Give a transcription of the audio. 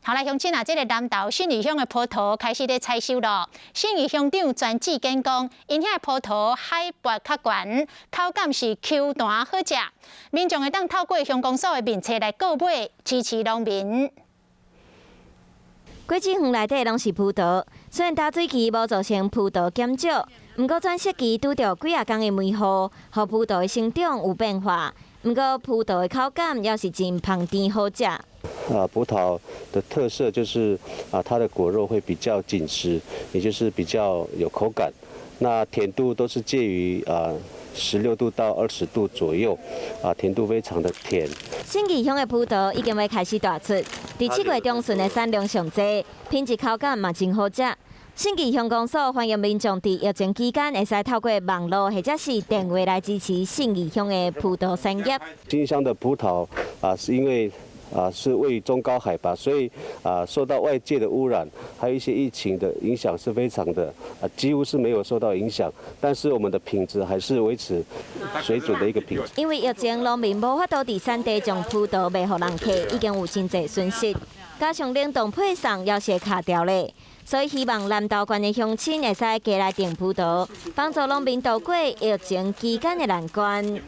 好來，鄉親啊，這个南投信義鄉的葡萄開始咧採收咯。信義鄉長專志堅講，𪜶遐的葡萄海拔較懸，口感是 Q 彈好食。民眾會當透過鄉公所的面冊來購買，支持農民。果子園內底攏是葡萄，雖然打水期無造成葡萄減少，毋過轉色期拄著幾仔工的梅雨，予葡萄的生長有變化。毋過葡萄的口感猶是真芳甜好食。啊，葡萄的特色就是啊，它的果肉會比較緊實，也就是比較有口感。那甜度都是介於啊16度到20度左右，啊，甜度非常的甜。信義鄉的葡萄已經欲開始大出，佇7月中旬的產量上濟，品質口感嘛真好食。信義鄉公所歡迎民眾佇疫情期間會使透過網路或者是電話來支持信義鄉的葡萄產業。信義鄉的葡萄啊，是因為啊，是位於中高海拔，所以啊，受到外界的污染，還有一些疫情的影響是非常的啊，幾乎是沒有受到影響。但是我們的品質還是維持水準的一個品質。因為疫情，農民無法度佇產地種葡萄賣予人客，已經有真濟損失。加上冷凍配送猶是會卡著咧，所以希望南投縣的鄉親會使加來訂葡萄，幫助農民渡過疫情期間的難關。